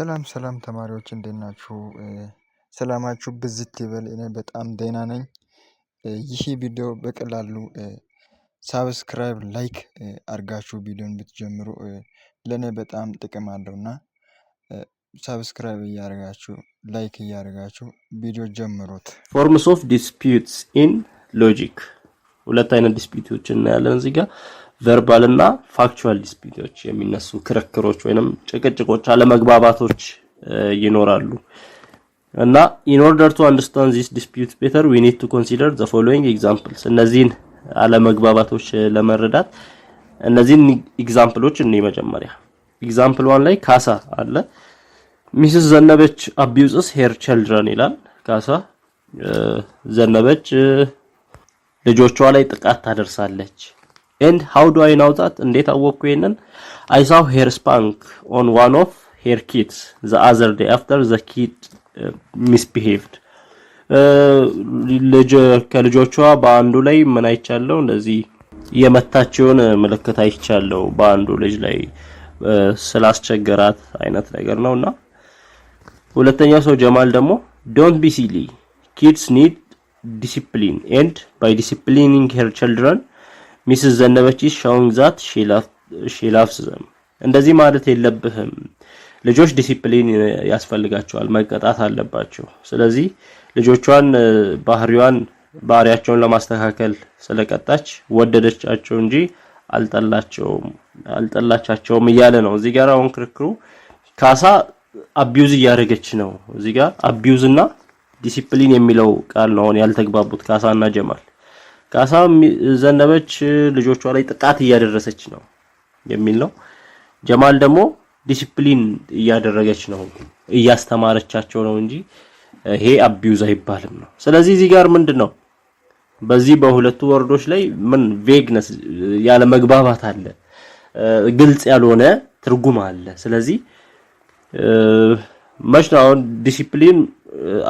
ሰላም ሰላም ተማሪዎች፣ እንዴት ናችሁ? ሰላማችሁ ብዝት ይበል። እኔ በጣም ደህና ነኝ። ይህ ቪዲዮ በቀላሉ subscribe፣ like አድርጋችሁ ቪዲዮን ብትጀምሩ ለእኔ በጣም ጥቅም አለው እና subscribe እያደረጋችሁ፣ like እያደረጋችሁ ቪዲዮ ጀምሩት። Forms of disputes in logic። ሁለት አይነት dispute ኦች እናያለን እዚህ ጋር፣ verbal እና factual dispute ኦች። የሚነሱ ክርክሮች ወይንም ጭቅጭቆች፣ አለመግባባቶች ይኖራሉ እና in order to understand this dispute better, we need to consider the following examples። እነዚህን አለመግባባቶች ለመረዳት እነዚህን example ኦች እንይ። መጀመሪያ example one ላይ ካሳ አለ። "Mrs. ዘነበች abuses her children" ይላል ካሳ። ዘነበች ልጆቿ ላይ ጥቃት ታደርሳለች። "And how do I know that?" እንዴት አወቅኩ ይሄንን? "I saw her spank on one of her kids the other day after the kid misbehaved." ልጅ ከልጆቿ በአንዱ ላይ ምን አይቻለው? እንደዚህ የመታቸውን ምልክት አይቻለው በአንዱ ልጅ ላይ ስላስቸገራት አይነት ነገር ነውና፣ ሁለተኛው ሰው ጀማል ደግሞ "Don't be silly. Kids need discipline, and by disciplining her children, Mrs. ዘነበች is showing that she loves them." እንደዚህ ማለት የለብህም። ልጆች ዲሲፕሊን ያስፈልጋቸዋል፣ መቀጣት አለባቸው። ስለዚህ ልጆቿን ባህሪዋን ባህሪያቸውን ለማስተካከል ስለቀጣች ወደደቻቸው እንጂ አልጠላቸውም አልጠላቻቸውም እያለ ነው። እዚህ ጋር አሁን ክርክሩ ካሳ abuse እያደረገች ነው። እዚህ ጋር abuse እና ዲሲፕሊን የሚለው ቃል ነው አሁን ያልተግባቡት ካሳ እና ጀማል። ካሳ ዘነበች ልጆቿ ላይ ጥቃት እያደረሰች ነው የሚል ነው። ጀማል ደግሞ ዲሲፕሊን እያደረገች ነው፣ እያስተማረቻቸው ነው እንጂ ይሄ abuse አይባልም ነው። ስለዚህ እዚህ ጋር ምንድን ነው፣ በዚህ በሁለቱ word ኦች ላይ ምን vagueness ያለ መግባባት አለ፣ ግልጽ ያልሆነ ትርጉም አለ። ስለዚህ መች ነው አሁን discipline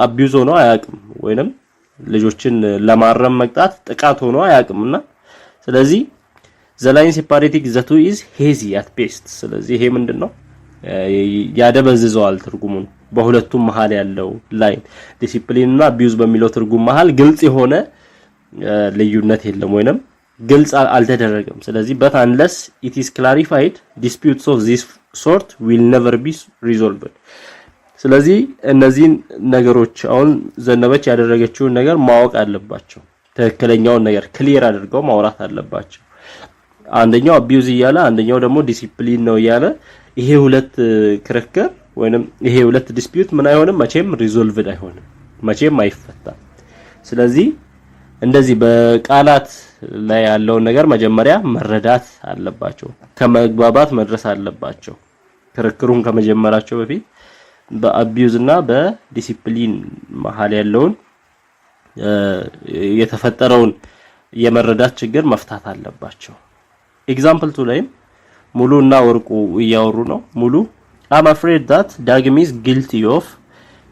abuse ሆኖ አያውቅም፣ ወይንም ልጆችን ለማረም መቅጣት ጥቃት ሆኖ አያውቅምና ስለዚህ the line separating the two is hazy at best። ስለዚህ ይሄ ምንድን ነው፣ ያደበዝዘዋል ትርጉሙን። በሁለቱም መሃል ያለው line discipline እና abuse በሚለው ትርጉም መሃል ግልጽ የሆነ ልዩነት የለም ወይንም ግልጽ አልተደረገም። ስለዚህ but unless it is clarified, disputes of this sort will never be resolved። ስለዚህ እነዚህን ነገሮች አሁን ዘነበች ያደረገችውን ነገር ማወቅ አለባቸው። ትክክለኛውን ነገር clear አድርገው ማውራት አለባቸው። አንደኛው abuse እያለ አንደኛው ደግሞ ዲሲፕሊን ነው እያለ ይሄ ሁለት ክርክር ወይንም ይሄ ሁለት dispute ምን አይሆንም፣ መቼም resolved አይሆንም፣ መቼም አይፈታም። ስለዚህ እንደዚህ በቃላት ላይ ያለውን ነገር መጀመሪያ መረዳት አለባቸው፣ ከመግባባት መድረስ አለባቸው። ክርክሩን ከመጀመራቸው በፊት በ abuse እና በዲሲፕሊን መሀል ያለውን የተፈጠረውን የመረዳት ችግር መፍታት አለባቸው። Example two ላይም ሙሉ እና ወርቁ እያወሩ ነው። ሙሉ "I'm afraid that ዳግም is guilty of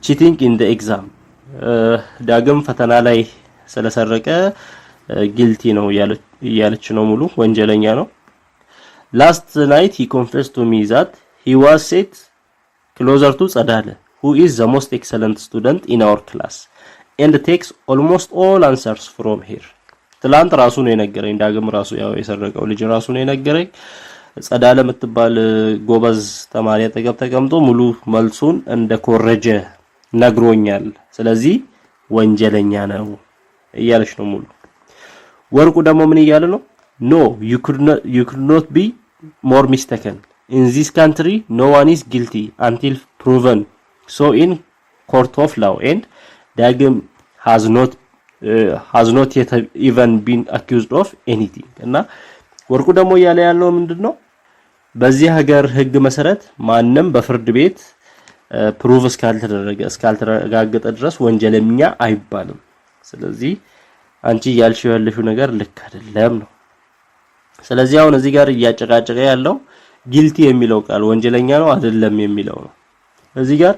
cheating in the exam።" ዳግም ፈተና ላይ ስለሰረቀ guilty ነው እያለች ነው ሙሉ፣ ወንጀለኛ ነው። "Last night he confessed to me that he was sat closer to ጸዳለ, who is the most excellent student in our class and takes almost all answers from her።" ትላንት ራሱ ነው የነገረኝ። ዳግም ራሱ፣ ያው የሰረቀው ልጅ ራሱ ነው የነገረኝ። ጸዳለ የምትባል ጎበዝ ተማሪ አጠገብ ተቀምጦ ሙሉ መልሱን እንደኮረጀ ነግሮኛል። ስለዚህ ወንጀለኛ ነው እያለች ነው ሙሉ። ወርቁ ደግሞ ምን እያለ ነው? "No, you could not be more mistaken. In this country no one is guilty until proven so in court of law, and ዳግም has not yet even been accused of anything።" እና ወርቁ ደግሞ እያለ ያለው ምንድን ነው? በዚህ ሀገር ሕግ መሰረት ማንም በፍርድ ቤት prove እስካልተደረገ፣ እስካልተረጋገጠ ድረስ ወንጀለኛ አይባልም። ስለዚህ አንቺ እያልሽው ያለሽው ነገር ልክ አይደለም ነው። ስለዚህ አሁን እዚህ ጋር እያጨቃጨቀ ያለው guilty የሚለው ቃል ወንጀለኛ ነው አይደለም የሚለው ነው። እዚህ ጋር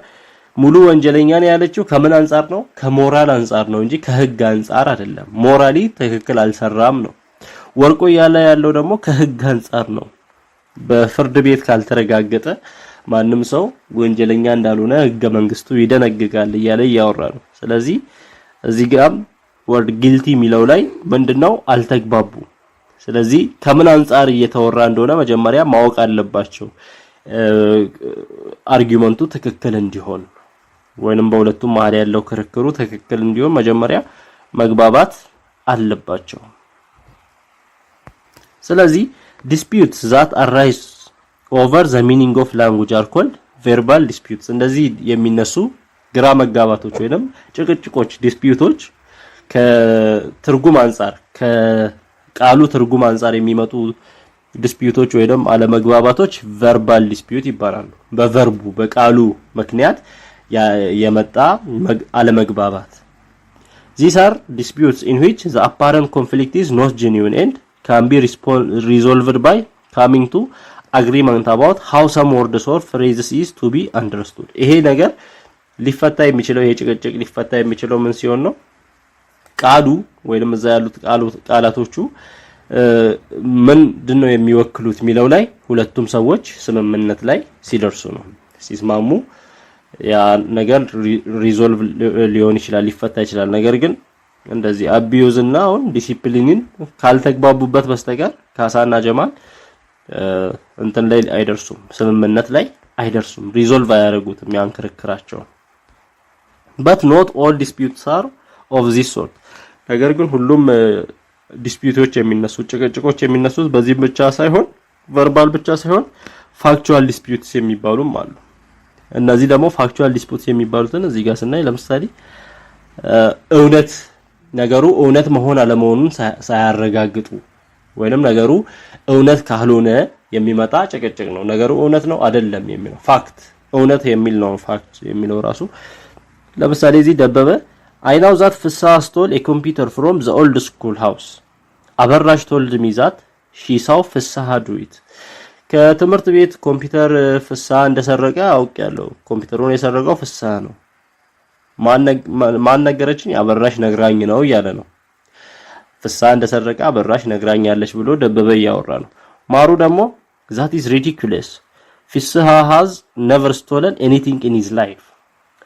ሙሉ ወንጀለኛ ነው ያለችው ከምን አንጻር ነው? ከሞራል አንጻር ነው እንጂ ከህግ አንጻር አይደለም። Morally ትክክል አልሰራም ነው። ወርቁ እያለ ያለው ደግሞ ከህግ አንጻር ነው። በፍርድ ቤት ካልተረጋገጠ ማንም ሰው ወንጀለኛ እንዳልሆነ ህገ መንግስቱ ይደነግጋል እያለ እያወራ ነው። ስለዚህ እዚህ ጋርም word guilty የሚለው ላይ ምንድነው አልተግባቡ። ስለዚህ ከምን አንጻር እየተወራ እንደሆነ መጀመሪያ ማወቅ አለባቸው፣ argument ኡ ትክክል እንዲሆን ወይንም በሁለቱም መሀል ያለው ክርክሩ ትክክል እንዲሆን መጀመሪያ መግባባት አለባቸው። ስለዚህ disputes that arise over the meaning of language are called verbal disputes። እንደዚህ የሚነሱ ግራ መጋባቶች ወይንም ጭቅጭቆች፣ dispute ኦች ከትርጉም አንጻር፣ ከቃሉ ትርጉም አንጻር የሚመጡ dispute ኦች ወይንም አለመግባባቶች verbal dispute ይባላሉ። በ verb ኡ፣ በቃሉ ምክንያት የመጣ አለመግባባት። These are disputes in which the apparent conflict is not genuine and can be resolved by coming to agreement about how some words or phrases is to be understood። ይሄ ነገር ሊፈታ የሚችለው፣ ይሄ ጭቅጭቅ ሊፈታ የሚችለው ምን ሲሆን ነው? ቃሉ ወይንም እዛ ያሉት ቃላቶቹ ምንድን ነው የሚወክሉት የሚለው ላይ ሁለቱም ሰዎች ስምምነት ላይ ሲደርሱ ነው። ሲስማሙ ያ ነገር resolve ሊሆን ይችላል፣ ሊፈታ ይችላል። ነገር ግን እንደዚህ abuse እና አሁን ዲሲፕሊንን ካልተግባቡበት በስተቀር ካሳና ጀማል እንትን ላይ አይደርሱም፣ ስምምነት ላይ አይደርሱም፣ resolve አያደርጉትም ያን ክርክራቸውን። But not all disputes are of this sort። ነገር ግን ሁሉም dispute ኦች የሚነሱት፣ ጭቅጭቆች የሚነሱት በዚህም ብቻ ሳይሆን፣ verbal ብቻ ሳይሆን factual disputes የሚባሉም አሉ። እነዚህ ደግሞ factual disputes የሚባሉትን እዚህ ጋር ስናይ ለምሳሌ እውነት ነገሩ እውነት መሆን አለመሆኑን ሳያረጋግጡ ወይንም ነገሩ እውነት ካልሆነ የሚመጣ ጭቅጭቅ ነው። ነገሩ እውነት ነው አይደለም የሚለው፣ fact እውነት የሚል ነው fact የሚለው ራሱ። ለምሳሌ እዚህ ደበበ "I know that ፍስሐ stole a computer from the old school house. አበራሽ told me that she saw ፍስሐ do it።" ከትምህርት ቤት ኮምፒውተር ፍስሐ እንደሰረቀ አውቄያለሁ። ኮምፒውተሩን የሰረቀው ፍስሐ ነው። ማን ነገረችኝ? አበራሽ ነግራኝ ነው እያለ ነው። ፍስሐ እንደሰረቀ አበራሽ ነግራኛለች ብሎ ደበበ እያወራ ነው። ማሩ ደግሞ "That is ridiculous. ፍስሐ has never stolen anything in his life.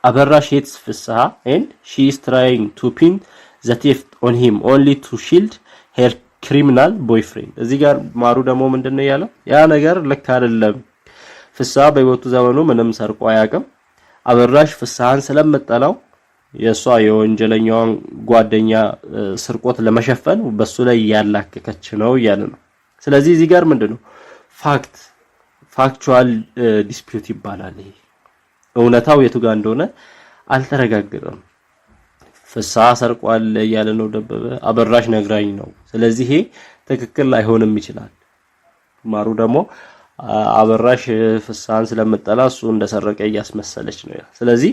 አበራሽ hates ፍስሐ and she is trying to pin the theft on him only to shield her criminal boyfriend።" እዚህ ጋር ማሩ ደግሞ ምንድነው ያለው? ያ ነገር ልክ አይደለም። ፍስሐ በህይወቱ ዘመኑ ምንም ሰርቆ አያውቅም። አበራሽ ፍስሐን ስለምትጠላው የእሷ የወንጀለኛዋን ጓደኛ ስርቆት ለመሸፈን በሱ ላይ እያላከከች ነው እያለ ነው። ስለዚህ እዚህ ጋር ምንድነው factual dispute ይባላል። ይሄ እውነታው የቱ ጋር እንደሆነ አልተረጋገጠም። ፍስሐ ሰርቋል እያለ ነው ደበበ፣ አበራሽ ነግራኝ ነው። ስለዚህ ይሄ ትክክል ላይሆንም ይችላል። ማሩ ደግሞ አበራሽ ፍስሐን ስለምትጠላ እሱ እንደሰረቀ እያስመሰለች ነው። ስለዚህ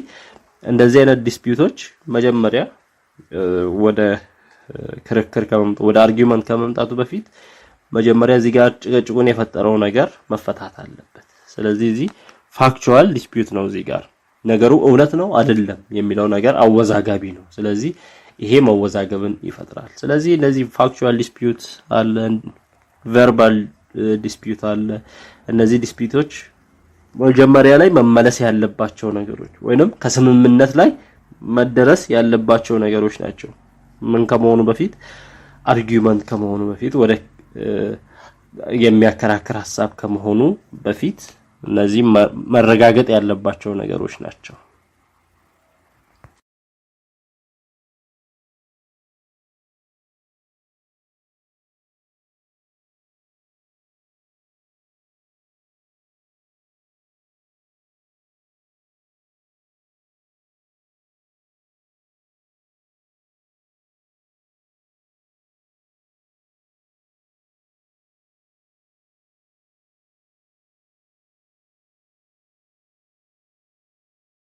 እንደዚህ አይነት dispute ኦች መጀመሪያ ወደ ክርክር ከመምጣቱ፣ ወደ argument ከመምጣቱ በፊት መጀመሪያ እዚህ ጋር ጭቅጭቁን የፈጠረው ነገር መፈታት አለበት። ስለዚህ እዚህ factual dispute ነው። እዚህ ጋር ነገሩ እውነት ነው አይደለም የሚለው ነገር አወዛጋቢ ነው። ስለዚህ ይሄ መወዛገብን ይፈጥራል። ስለዚህ እነዚህ factual dispute አለ፣ verbal dispute አለ። እነዚህ dispute ኦች መጀመሪያ ላይ መመለስ ያለባቸው ነገሮች ወይንም ከስምምነት ላይ መደረስ ያለባቸው ነገሮች ናቸው። ምን ከመሆኑ በፊት? Argument ከመሆኑ በፊት፣ ወደ የሚያከራክር ሀሳብ ከመሆኑ በፊት እነዚህ መረጋገጥ ያለባቸው ነገሮች ናቸው።